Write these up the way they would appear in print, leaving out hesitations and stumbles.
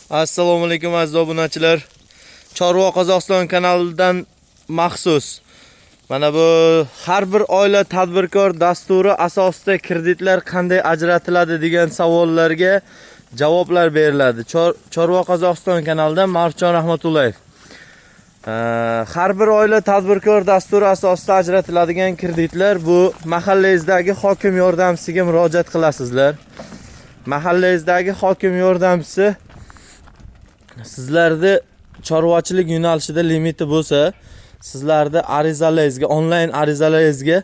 Assalomu alaykum, aziz obunachilar. Chorva Qozog'iston kanalidan maxsus. Mana bu har bir oila tadbirkor dasturi asosida kreditlar qanday ajratiladi degan savollarga javoblar beriladi. Chorva Qozog'iston kanalidan Marjon Rahmatullayev. Har bir oila tadbirkor dasturi asosida ajratiladigan kreditlar bu mahallangizdagi hokim yordamchisiga murojaat qilasizlar. Mahallangizdagi hokim yordamchisi sizlarni chorvachilik yo'nalishida limiti bo'lsa, sizlarni arizalaringizga, onlayn arizalaringizga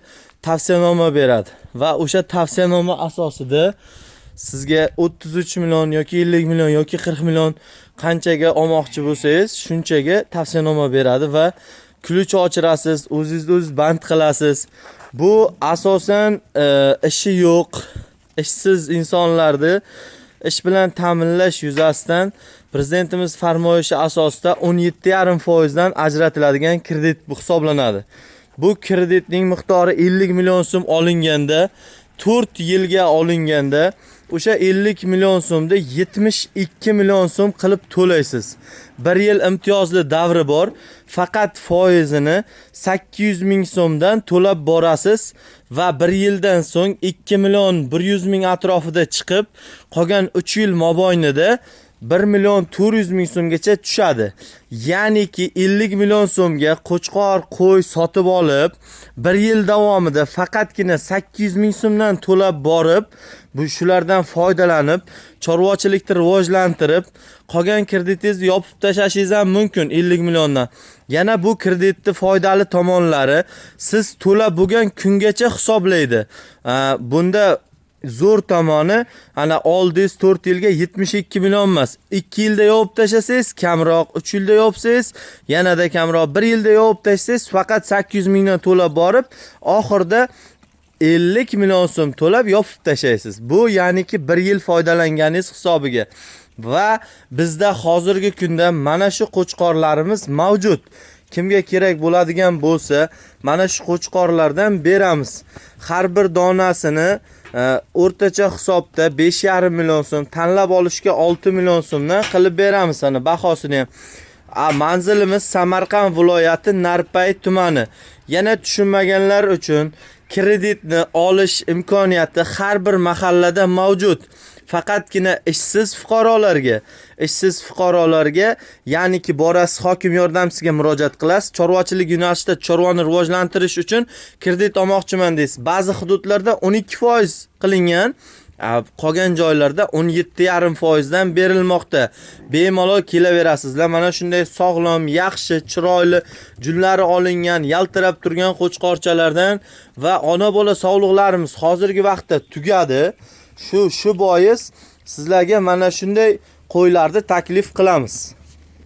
tavsiyanoma beradi va o'sha tavsiyanoma asosida sizga 33 million yoki 50 million yoki 40 million, qanchaga olmoqchi bo'lsangiz, shunchaga tavsiyanoma beradi va ключ ochirasiz, o'zingizni o'zingiz band qilasiz. Bu asosan ishi yo'q, ishsiz insonlarni ish bilan ta'minlash yuzasidan prezidentimiz farmoyishi asosida 17,5% dan ajratiladigan kredit bu hisoblanadi. Bu kreditning miqdori 50 million so'm olinganda, 4 yilga olinganda o'sha 50 million so'mda 72 million so'm qilib to'laysiz. 1 yil imtiyozli davri bor. Faqat foizini 800 ming so'mdan to'lab borasiz va 1 yildan so'ng 2 million 100 ming atrofida chiqib, qolgan 3 yil mobaynida 1 million 400 ming so'mgacha tushadi. Ya'niki 50 million so'mga qo'chqor qo'y sotib olib, 1 yil davomida faqatgina 800 ming so'mdan to'lab borib, bu shulardan foydalanib, chorvachilikni rivojlantirib, qolgan kreditingizni yopib tashlashingiz ham mumkin 50 milliondan. Yana bu kreditni foydali tomonlari, siz to'lab bo'lgan kungacha hisoblaydi. Bunda zo'r tomoni, ana oldingiz 4 yilga 72 million emas. 2 yilda yopib tashlasangiz kamroq, 3 yilda yopsangiz yanada kamroq, 1 yilda yopib tashlasangiz faqat 800 mingdan to'lab borib, oxirida 50 million so'm to'lab yopib tashlaysiz. Bu ya'niki 1 yil foydalanganingiz hisobiga. Va bizda hozirgi kunda mana shu qo'chqorlarimiz mavjud. Kimga kerak bo'ladigan bo'lsa, mana shu qo'chqorlardan beramiz. Har bir donasini o'rtacha hisobda 5,5 million so'm, tanlab olishga 6 million so'mdan qilib beramiz ana bahosini ham. Manzilimiz Samarqand viloyati, Narpay tumani. Yana tushunmaganlar uchun, kreditni olish imkoniyati har bir mahallada mavjud. Faqatgina ishsiz fuqarolarga, ya'niki borasiz, hokim yordamchisiga murojaat qilasiz. Chorvachilik yo'nalishida chorvani rivojlantirish uchun kredit olmoqchiman deysiz. Ba'zi hududlarda 12% qilingan, qolgan joylarda 17,5% dan berilmoqda. Bemalol kelaverasizlar. Mana shunday sog'lom, yaxshi, chiroyli, junlari olingan, yaltirab turgan qo'chqorchalardan va ona bola sovliqlarimiz hozirgi vaqtda tugadi. Shu bois sizlarga mana shunday qo'ylarni taklif qilamiz.